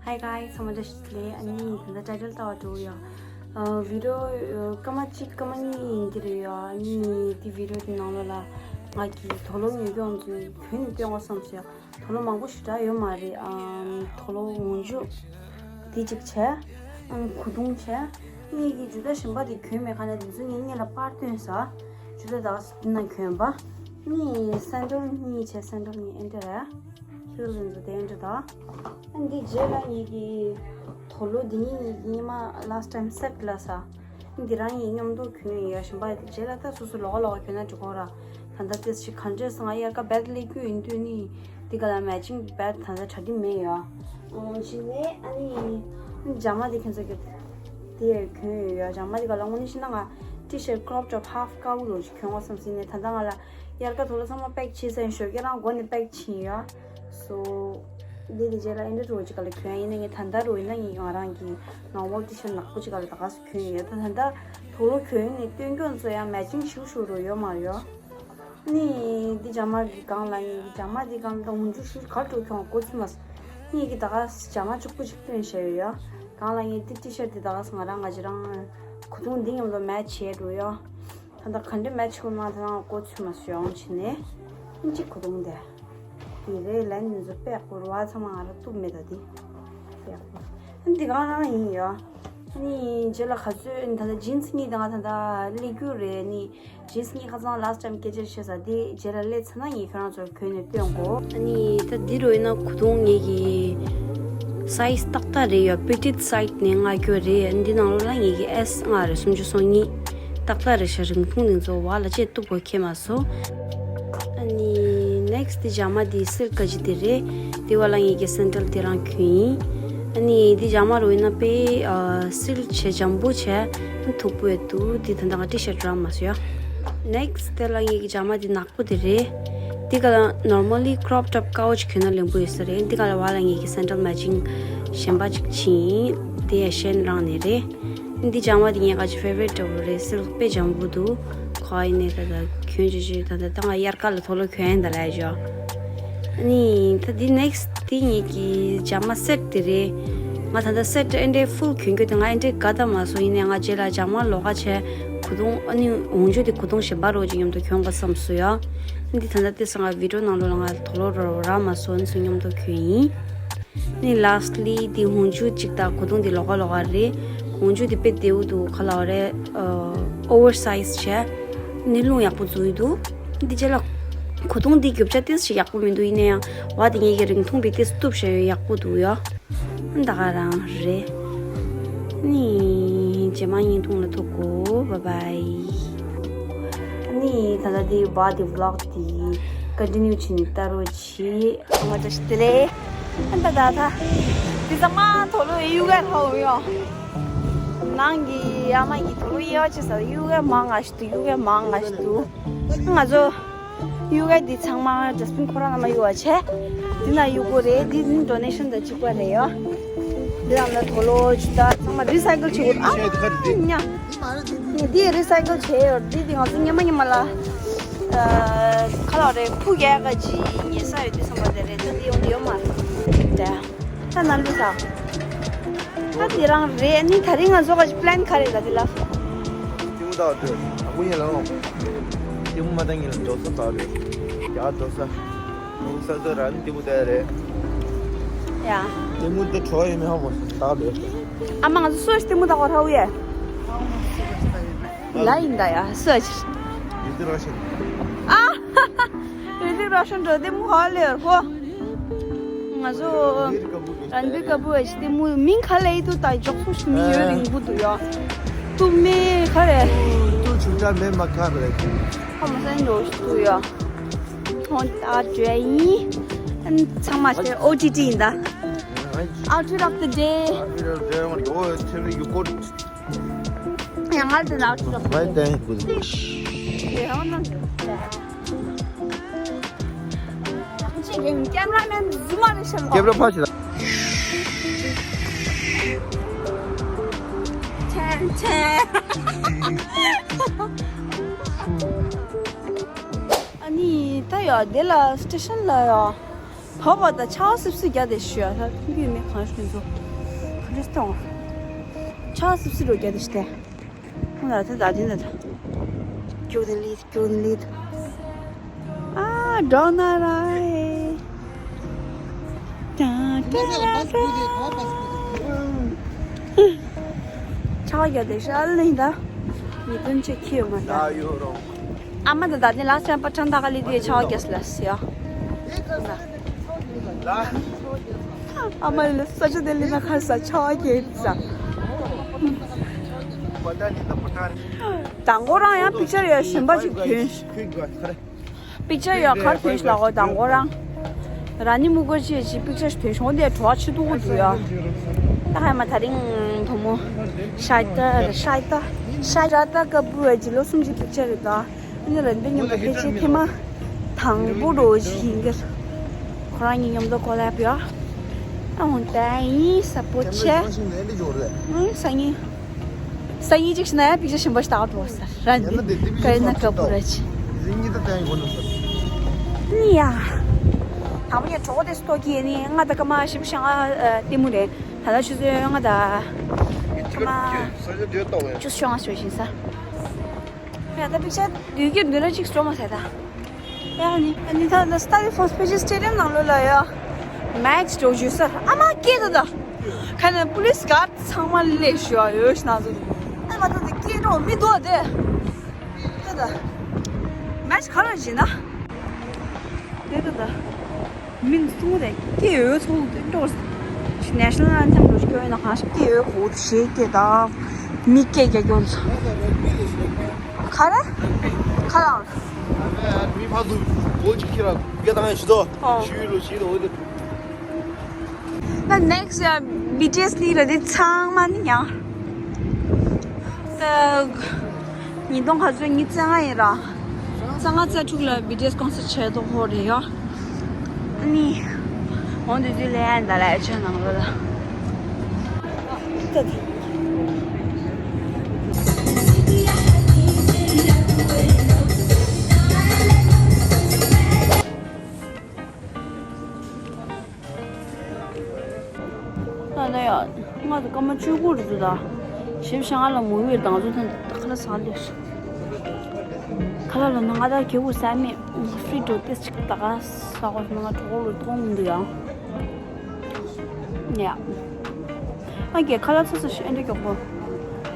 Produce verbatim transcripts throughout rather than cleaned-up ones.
Hi guys, ཚང་མ་བཀྲ་ཤིས་བདེ་ལེགས། ཨ་ནི་ད་ལྟ་ཊའི་ཊལ་ལྟ་བ་འགྲོ་ཡོད། ཨ་བི་ཌི་ཡོ་སྐར་མ་གཅིག་སྐར་མ་གཉིས་ཡིན་གྱི་རེད་ཡ། ཨ་ནི་འདི་བི་ཌི་ཡོ་དེ་ནང་ལོགས་ལ་ང་གིས་དུག་ལོག་ཉོས་ཀྱི་ཡོང་དུས་གྱོན་ནས་སྟོན་དགོས་བསམ་སོང་ཡ། དུག་ལོག་མང་པོ་ཞེ་དྲག་ཡོད་མ་རེད། ཨ་དུག་ལོག་འོག་འཇུག་དེ་གཅིག་བྱས། ཨ་གོས་ཐུང་བྱས། ངེད་ཀྱི་ཇུ་ཏ་གཞན་པ་དེ་གྱོན་མེད་ཁ་ནས་དེ་ཚོ་ངས་སྔོན་ལ་པར་བཏོན་ས། ཇུ་ཏ་དག་ས་འདི་ན་གྱོན་པ། ཨ་ནི་སེན་ཌལ་གཉིས་བྱས། སེན་ཌལ་གཉིས་ཨེ་འདྲ་རེད། ཧིལ་ལིན་ཛོ་དེ་འདྲ་དང་། ཨ་འདི་རྗེས་ལ་ངེད་ཀྱི་དུག་ལོག་འདི་གཉིས་ངེད་ཀྱི་སྔོན་མ་last time set ལ་ས། འདི་རང་ཡིན་མཉམ་དུ་གྱོན་ཡོད་ཡ། གཞན་པ་རྗེས་ལ་ད་སོ་སོ་ལོགས་ཀ་ལོགས་ཀ་གྱོན་ན་འགྲིག་གོ་ར། ད་ལྟ་ཏོག་ཙམ་གང་འདྲས་སོང་། ང་དབྱར་ཁ་བེད་སླེབས་རྒྱུ་ཡིན་དུས་ནི་འདི་ག་ལ་མེ་ཅིང་བེད་ད་ལྟ་གྲ་སྒྲིག་མེད་ཡ། འོ་བྱས་ནས་ཨ་ནི་ཇ་མ་འདི་ཁྱེད་ཚོ་གི་དེ་གྱོན་ཡོད་ཡ། ཇ་མ་འདི་ག་ལ་དངོས་གནས་བཤད་ན་ང་ཊི་ཤར་ཊི་ཀྲོབ་ཊོབ་ཧབ་དཀར་པོ་ལོ་ཅིག་གྱོན་དགོས་བསམ་སོང་ནས། ད་ལྟ་ང་ལ་དབྱར་ཁ་དུག་ལོག་ཚང་མ་པེག་བྱས་ཚར། ཞོགས་ཀས་རང་སྒོ་ནས་པེག་བྱས་ཡོད། སོ། འདི་དེ་རྗེས་ལ་ཨེ་འདྲ་འགྲོ་ཅིག་ག་ལ་གྱོན་ཡིན་ན། ངས་ད་ལྟ་རུ་ཡིན་ན་ངས་ང་རང་གི་ནོར་མལ་ཊི་ཤར་ཊི་ནག་པོ་ཅིག་ག་ལ་ད་ག་སུ་གྱོན་ཡོད། ད་ད་ལྟ་དུག་ལོག་གྱོན་ནས་སྟོན་རྒྱུ་ཚོ་ཡང་མེ་ཅིང་ཞུ་ཞུ་རུ་ཡོད་མ་ཡོད། ནི་འདི་ཇ་མ་གི་སྒང་ལ་ངས་ཀྱི་ཇ་མ་འདི་སྒང་ལ་འོག་འཇུག་ཞུ་ག་འགྲོ་གྱོན་གོ་ཚུལ་མ་སོང་། ངས་ཀྱི་ད་ག་སུ་ཇ་མ་གཅིག་པུ་ཅིག་སྟོན་བྱས་ཡོད་ཡ། སྒང་ལ་ངས་འདི་ཊི་ཤར་ཊི་འདི་ད་ག་སུ་ང་རང་ང་ཅི་རང་གོས་ཐུང་འདི་མཉམ་དུ་མེ་ཆི་བྱས་འགྲོ་ཡ། ད་ལྟ་ག་འདྲ་མེ་ཆི་གོ་མ་ད་ང་གོ་ཚུལ་མ་སོང་ཡོང་བྱས་ནས། ཨིན་ཅི་གོ་ཐུང་དེ། དེ་རེད་ལན་ནི་ཚོ་དཔེ་ཡག་པོ་རུ་བ་ཚང་མ་ང་ར་གཏུབ་མེད་ད་དེ། དཔེ་ཡག་པོ། ཨ་འདི་གང་རང་ཡིན་ཡོད། ཨ་ནི་རྗེས་ལ་ག་ཚོད་ད་ལྟ་ཇིན་སི་གཉིས་དང་ད་ལྟ་སླེབས་རྒྱུ་རེད། ཨ་ནི་ཇིན་སི་གཉིས་ཁ་སང་last time་སྐད་ཆ་བཤད་ས་དེ་རྗེས་ལ་སླེབས་ཚར་ན་ངས་ཁྱོད་རང་ཚོར་གྱོན་ནས་སྟོན་གོ། ཨ་ནི་ད་འདི་རུ་ཡིན་ན་གོས་ཐུང་ངེད་ཀྱི་སའི་ཛི་ཏག་ཏག་རེད་ཡོད། པི་ཊིཊ་སའི་ཛི་ནས་མངགས་རྒྱུ་རེད། ཨ་འདི་ནང་ལོགས་ལ་ངེད་ཀྱི་ཨེས་མངགས་རེད། སུམ་ཅུ་སོ་གཉིས། ཏག་ཏག་རེད་ཤག་རིང་ཐུང་དེ་ཚོ་བ་ལ་ཅེ་གཏུབ་དགོས་ཁེལ་མ་སོང་། ཨ་ནི་ནེག་སི་ཊི་དེ་ཇ་མ་དེ་སིལ་ཀ་ཅི་དེ་རེད། དེ་བ་ལ་ངེད་ཀྱི་སེན་ཌལ་དེ་རང་གྱོན་ཡིན། ཨ་ནི་དེ་ཇ་མ་རུ་ཡིན་ན་དཔེ་ཨ་སིལ་བྱས་འཇམ་པོ་བྱས་མཐུག་པོ་ཡོད་འདུག་དེ་ད་ལྟ་ང་ཊི་ཤར་ཊི་རང་མ་སོང་ཡ། ནེག་སི་ཊི་དེ་ལ་ངེད་ཀྱི་ཇ་མ་དེ་ནག་པོ་དེ་རེད། དེ་ག་ལ་normally་ཀྲོབ་ཊོབ་དཀར་པོ་ཅིག་གྱོན་ན་ལེན་པོ་ཡོད་ས་རེད། དེ་ག་ལ་བ་ལ་ངེད་ཀྱི་སེན་ཌལ་མེ་ཅིང་གཞན་པ་ཅིག་ཕྱིན་ཡིན། དེ་ཡ་ཤན་རང་ནས་རེད། འདི་ཇ་མ་འདི་ངའི་ཁ་ཆེ་ཕེ་ཝ་རེཊ་འདྲ་པོ་རེད། སིལ་དཔེ་འཇམ་པོ་འདུག་ཁོ་ཨ་ཡིན་ནས་ད་ལྟ་གྱོན་བྱས་བྱས་ད་ལྟ་ད་ང་དབྱར་ཁ་ལ་དུག་ལོག་གྱོན་ཡིན་ད་ལབ་ཡ་ཅོ། ཨ་ནི་ད་འདི་ནེག་སི་ཊི་འདི་ངེད་ཀྱི་ཇ་མ་སེཊ་དེ་རེད། ང་ད་ལྟ་སེཊ་ཨེ་འདྲའི་ཕུལ་གྱོན་རྒྱུ་དེ་ང་ཨེ་འདྲའི་དགའ་ད་མ་སོང་། ཡིན་ནའི་ང་རྗེས་ལ་ཇ་མ་ལོགས་ཀ་བྱས་གོས་ཐུང་ཨ་ནི་འོག་འཇུག་དེ་གོས་ཐུང་གཞན་པ་རོ་ཅིག་མཉམ་དུ་གྱོན་དགོས་བསམ་སོང་ཡ། འདི་ད་ལྟ་དེ་སང་ང་བི་ཌི་ཡོ་ནང་ལོགས་ལ་ང་དུག་ལོག་རོ་རག་མ་སོང་། ཨ་ནི་ཚོ་མཉམ་དུ་གྱོན་ཡིན། ནི་ལཱསི་ལི་དེ་འོག་འཇུག་ཅིག་དང་གོས་ཐུང་དེ་ལོགས་ཀ་ལོགས་ཀ་རེད། འོག་འཇུག་དེ་དཔེ་བདེ་པོ་འདུག་ག་ལབ་རེད། ཨོ་ཝར་སའི་ཛི་བྱས། ནི་རླུང་ཡག་པོ་འཛུལ་འདུག་འདི་རྗེས་ལ་གོས་ཐུང་འདི་རྒྱོབ་ཆ་ཏོག་ཙམ་ཡག་པོ་མི་འདུག་ཡིན་ན་ཡང་བ་དེ་ངེད་ཀྱི་རིང་ཐུང་བས་ཏོག་ཙམ་གཏུབ་བྱས་ཡག་པོ་འདུག་ཡ། ད་ག་རང་རེད། ནི་རྗེས་མ་བརྙན་ཐུང་ལ་ཐུག་གོ། བཱའི་བཱའི། ནི་ད་ལྟ་འདི་བ་དེ་བི་ལོག་དེ་ཀོན་ཊི་ནིའུ་བྱས་ནས་ལྟ་རོགས་གྱིས། ཨ་མ་བཀྲ་ཤིས་བདེ་ལེགས། ཨ་ད་ད་ད། འདི་ཚང་མ་དུག་ལོག་གཡུག་ག་ཧ་འོ་ཡོ། ནང་གི་ཨ་མ་གི་དུག་ལོག་གཡུག་བྱས་ས་གཡུག་ག་མང་ང་ཞིག་འདུག་གཡུག་ག་མང་ང་ཞིག་འདུག་ང་ཚོ་གཡུག་ག་འདི་ཚང་མ་ཌས་པིན་ཁོ་རང་ནང་མ་གཡུག་བ་བྱས། འདི་ན་གཡུག་གོ་རེད། འདི་ནི་ཌོ་ནེ་ཤན་དང་གཅིག་པ་རེད་ཡོ། འདི་ནང་ལ་དུག་ལོག་ཇུ་ཏ་ཚང་མ་རི་སའི་ཀལ་བྱེད་དགོས། ཨ་ཉ། འདི་རི་སའི་ཀལ་བྱས་ཡོད། འདི་དེ་ང་ཚོ་སྔོན་མ་སྔོན་མ་ལ་ཨ་ཁ་ལག་རེ་ཁུག་རྒྱག་ག་ཅིག་ཉལ་ས་ཡོད་དུས་བསམ་པ་དེ་རེད། ད་འདི་ཡོང་འདི་ཡོད་མ་རེད། ད་ནང་ལུས་ད། ད་འདི་རང་རེད། ནི་ད་རིང་ང་ཚོ་ག་ཅིག་པི་ལན་ག་རེ་ད་འདི་ལ། ལྟད་མོ་ལྟ་བར་འགྲོ། དང་པོ་ཡིན་ལ་ལོ། ལྟད་མོ་མ་ལྟ་ངེད་ལ་འགྲོ་ས་ལྟ་བ་རེད། ཡ་འགྲོ་ས། ས་ས་ར་ནི་ལྟད་མོ་ལྟ་ཡ་རེད། ཡ། ལྟད་མོ་འདི་གྲོགས་ཡོད་མེད་ཧ་གོ་ས་ལྟ་བ་རེད། ཨ་མ་ང་ཚོ་སུ་ཞིག་ལྟད་མོ་ལྟ་གོ་ར་བ་ཡ། ལ་ཡིན་ད་ཡ་སུ་ཞིག་རི་ཏིག་རོ་ཤན། ཨ། རི་ཏིག་རོ་ཤན་འགྲོ་ལྟད་མོ་ཧ་ལས་ཡོད་གོ། ང་ཚོ་རན་བི་ཀ་པུར་གྱི་རན་བི་ཀ་པུར་ཞིག་ལྟད་མོ་མིང་ག་ལ་ཡིན་དུ་ད་འཇོག་སུ་ཞིག་མི་ཡོད་རིང་པོ་འདུག་ཡ། ཏུ་མེ་ག་རེ། ཏུ་ཆུ་ཏ་མེ་མ་ཁ་རེ། ཁོ་མ་སེང་འགྲོ་ཞིག་འདུག་ཡ། ཐོང་ད་འདྲ་ཡིན། ཚང་མ་ཤེས་ཨོ་ཏི་ཏི་ཡིན་ད། Outfit of the day. Outfit of the day. Oh, tell me you got. ཡང་ང་ལ་དེ་ལ་outfit of the day. Right there, good. ཅིག་ཡིན་ཀེམ་ར་མེན་ཟུ་མ་ལ་ཤམ་ཀེམ་ར་ཕ་ཆི་ལ། ཆན་ཆན། ཨ་ནི་ད་ཡ་དེ་ལ་སི་ཊེ་ཤན་ལ་ཡ། ཧོ་བ་ད་ཆ་སིབ་སིབ་རྒྱ་དེ་ཤོད་ད་ཐུག་གི་མེད་གང་ཤོད་ཚོ་ག་རེ་སྟོང་ཆ་སིབ་སིབ་རོ་རྒྱ་དེ་ཤྟེ། ཁོང་ལ་ད་ད་དེ་འདྲ་ད། Golden lead, golden lead. ཨ་འགྲོ་ན་ར་ཨེ། ད་ད་ད་ད། ཆ་རྒྱ་དེ་ཤ་ལེན་ད། ཉི་དོན་ཆེ་ཁྱེད་མ་ད། ཨ་མ་ད་ད་དེ་ལ་སེམས་པ་ཁྲང་ད་ག་ལི་དེ་ཆ་རྒྱ་སི་ལ་སི་ཡ། ཨ་མ་ལ་ས་ཆ་དེ་ལི་ན་ཁ་ས་ཆ་གེ་ས། དང་གོ་རང་ཡང་པིག་ཅར་ཡ་ཞིམ་པ་ཅིག་ཐོན། པིག་ཅར་ཡ་གར་ཐོན་ཤི་ལ་གོ་དང་གོ་རང་། ར་ནི་མུ་གོ་ཅི་ཅི་པིག་ཅར་ཐོན་ཤོང་དེ་བྲོ་བ་ཆི་ཏུ་གུ་དུ་ཡ། ད་ཧ་མ་ད་རིང་དོ་མོ་ཤ་ཏ་ཤ་ཏ་ཤ་ཏ་ཀ་བུ་ཨ་ཅི་ལོ་སུམ་ཅི་པིག་ཅར་རེད་ད། ཨ་ནི་རན་པའི་ཉམས་ལ་ཕལ་ཆེར་ཐེངས་མ་དང་པོ་རོ་ཞིག་ཡིན་གྱི། ཁོ་རང་གཉིས་མཉམ་དུ་ཁོ་ལ་ཕུལ་ཨ། ཨ་འོན་ཏེ་ཡིན་ས་པོ་ཆེ། ཨང་སང་ཉིན། སང་ཉིན་ཅིག་ཤི་ན་ཡ་པིག་ཅར་ཞིམ་པོ་ཞིག་བཏགས་འགྲོ་ས་རན་པའི་ཀ་ཡིན་ན་ཀ་པུ་ར་ཆེ། ནི་ཡ། དང་པོ་ཉིད་གྲོགས་དེ་སྟོ་གི་ནི་ང་ད་ཀ་མ་ཞིབ་ཤང་ཨ་ལྟད་མོ་རེད། ད་ལྟ་ཆུ་ཚོད་ལྔ་དང་ཀ་མ་བཅུ་ཤང་ཨ་ཞོ་ཞིང་ས། ཡ་ད་པིག་ཅར་བསྡུས་ཀྱི་འདི་འདྲ་ཅིག་སྤྲོ་མ་ཟད་ད། ཡ་ནི་ཨ་ནི་ད་ད་སྟ་ལི་ཧྥོན་སྤེ་ཤལ་སི་ཊེ་ཌི་ཡམ་ནང་ལོགས་ལ་ཡ་མེ་ཆི་འགྲོ་རྒྱུ་ས་ཨ་མ་སྐད་ད་ད། ཁ་ནས་པུ་ལི་སི་གཱར་ཌི་ཚང་མ་སླེབས་ཞུ་ཡ་ཡོད་ཤི་ན་ཚོ། ཨ་མ་ད་ད་སྐད་འགྲོ་མི་འདུག་དེ། ད་ད། མེ་ཆི་ག་རེ་བྱེད་ན། དེ་ད་ད། མིན་སུ་རེད་སྐྱེས་ཡོད་ཚོགས་དེ་འགྲོ། ནེ་ཤ་ནལ་ཨན་ཐེམ་འགྲོ་སྐྱོ་ཡོད་ན་གང་ཞིག་སྐྱེས་ཡོད་གོ་ཞེས་སྐད་དང་། མི་སྐད་རྒྱག་རྒྱུ་ཚོ། ག་རེ། ག་རེ། མི་ཕར་ཚུར་སྒོ་གཅིག་ཁྱེར་ར་སྒུག་བཏང་ཡ་ཞིག་ཏོ། ཨོ། ཞུས་ལོ་ཞིག་ཏོ་འོ་དེ། ད་ནེག་སི་ཊི་ཡ་བི་ཊི་ཨེས་ལི་ར་དེ་ཚང་མ་ནི་ཡང་། ད། ཉིས་སྟོང་ག་ཚོད་ཉི་ཤུ་རྩ་ལྔ་ཡིན་ར། རྩ་ལྔ་རྩ་དྲུག་ལ་བི་ཊི་ཨེས་ཀོན་སར་ཊི་བྱས་ཏོ་ཧོ་རེད་ཡ། ནི། འོང་དུས་དུས་ལས་ཡ་འདའ་ལས་ཆོས་ནང་ལོ་ལ། ད། ད་ལྟ་ཡ། ང་ཚོ་སྐར་མ་བཅུ་དགུ་རེད་འདུག་ད། ཞིབ་ཤང་ལ་མུ་བི་དང་ཚོ་ཐོན་ད་ཁ་ལ་ས་ལེ། ཁ་ལ་ལ་ནང་ང་ད་ཁེ་བུ་ས་མེད་ཧྥི་རི་ཏོ་ཏེ་ཅིག་ད་ག་ས་གོ་ང་གྲོགས་ལོ་གཏོང་མི་འདུག་ཡ། ཡ། ཨ་ཀེ་ཁ་ལ་ཚ་ཚ་ཤི་ཨེ་འདྲ་མགྱོགས་པོ།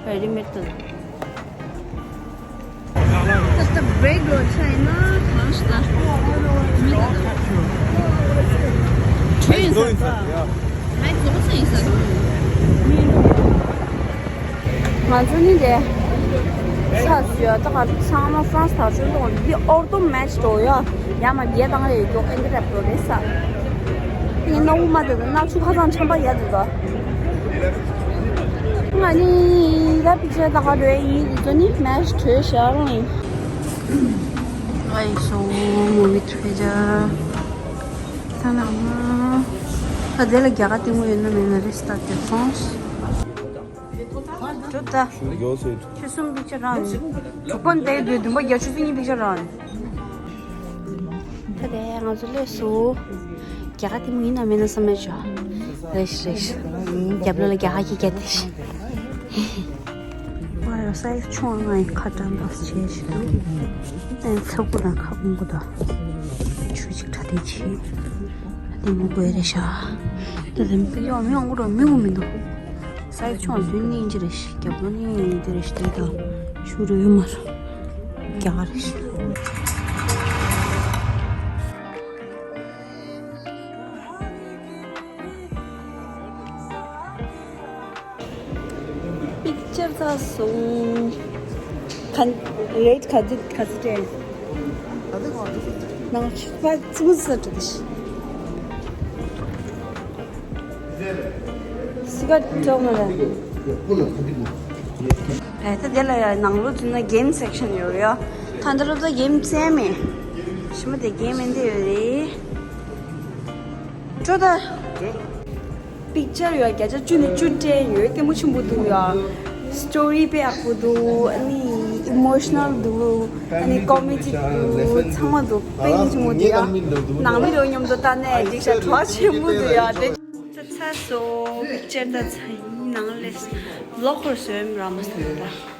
རེ་མེད་དུ། ད་ལྟ་བྷི་རེག་ལོ་ཆ་ཡིན་ན་གང་ཞིག་ད། མི་ད་ད། ཁྲོས་ཡིན་ས་ད། མེག་ལོ་ས་ཡིན་ས། ང་ཚོ་ནི་དེ། ས་སུ་ཡ་ད་ག་ཚང་མ་ཧྥ་རན་སི་ད་ཚོད་ལོང་འདི་ཨོར་ཏོ་མེ་ཆི་འགྲོ་ཡ། ཡ་མ་རྒྱལ་དང་རེ་ཡོད་ཨེ་འདི་རེ་པོ་རེ་ས། ངས་ནག་པོ་མ་དེ་དང་ནག་ཆུ་ཁ་ཚང་ཆམ་པ་ཡ་དེ་ད། ང་ནི་ད་པིག་ཅར་ད་ག་རེ་ཡིན་འདི་ཚོ་ནི་མེ་ཆི་བྲོས་ཤར་རང་ཡིན། ཨའི་སོ་མུ་བི་ཐྲེ་ཇར། ད་ནང་ད་དེ་ལ་རྒྱ་གར་ལྟད་མོ་ཡོད་ན་མེད་ན་རེ་སི་ཏར་ཏེ་ཁོང་། ཅོ་ད། ཁྱོད་གསུམ་པིག་ཅར་རང་ཡིན། དྲུག་པ་འདའི་དུས་བདུན་པ་བརྒྱད་ཅུ་གཉིས་པིག་ཅར་རང་ཡིན། ད་ལྟ་ང་ཚོ་སླེབས་སོང་། རྒྱ་གར་ལྟད་མོ་ཡིན་ན་མིན་ན་བསམ་མེད་བྱོས། རེད་ཤི་རེད་ཤི། རྒྱབ་ལོགས་ལ་རྒྱ་གར་གྱི་རྒྱ་དེ་ཤི། ང་ཡང་སའི་ཆུང་ང་ཡི་ཁ་བཀྲམ་པ་བྱས་ཤི་འདུག་ཨེ་ཚ་པོ་དང་ཁ་སྐོམ་པོ་དང་། ཆུ་ཅིག་གྲ་དེ་ཆེ། ལྟད་མོ་དགོས་རེད་ཤག་ད་ལྟ་མི་ཡོང་མི་ཡོང་གི་རེད་མི་གོ་མི་འདུག་སའི་ཆུང་དུས་ནི་འདི་རེད་ཤི། རྒྱབ་ལོགས་ནི་འདི་རེད་ཤི། དེ་དང་ཆུ་རུ་ཡོད་མ་རེད། རྒྱ་གར་རེད་ཤི། པིག་ཅར་ཚར་སོང་། ག་རེད་ག་ཚོད་ག་ཚོད་སྤྲད། ནང་ཆུ་པ་ཙི་མོ་ཟ་འགྲོ་དེ་ཤི། སི་ཀ་ཏོ་མ་ར། ཨེ་ད་དེ་ལ་ཡ་ནང་ལོགས་ཚུད་ན་གེམ་སེག་ཤན་ཡོད་རེད་ཡ། ད་འདི་ལོ་ད་གེམ་རྩེ་མེད། ཞི་མ་དེ་གེམ་མེད་འདི་ཡོད་རེད། ཅོ་ད། པིག་ཅར་ཡོད་བརྒྱ་ཆ་བཅུ་ནས་བཅུ་སྤྲད་ཡོད། ལྟད་མོ་ཆེན་པོ་འདུག་ཡ། སི་ཊོ་རི་དཔེ་ཡག་པོ་འདུག་ཨ་ནི། ཨི་མོ་ཤི་ནལ་འདུག་ཨ་ནི་ཀོ་མེ་ཌི་འདུག་ཚང་མ་འདུག་དཔེ་ཡིན་ཆེན་མོ་འདུག་ཡ། ནང་མི་རོ་མཉམ་དུ་ལྟ་ནས་འགྲིག་ཤག་གྲོགས་ཆེན་མོ་འདུག་ཡ་དེ། ཚ་ཚ་སོ་པིག་ཅར་ད་ཚ་ཡིན་ནང་ལས་བི་ལོག་ཁོར་བཟོས་ར་མ་ས་ད།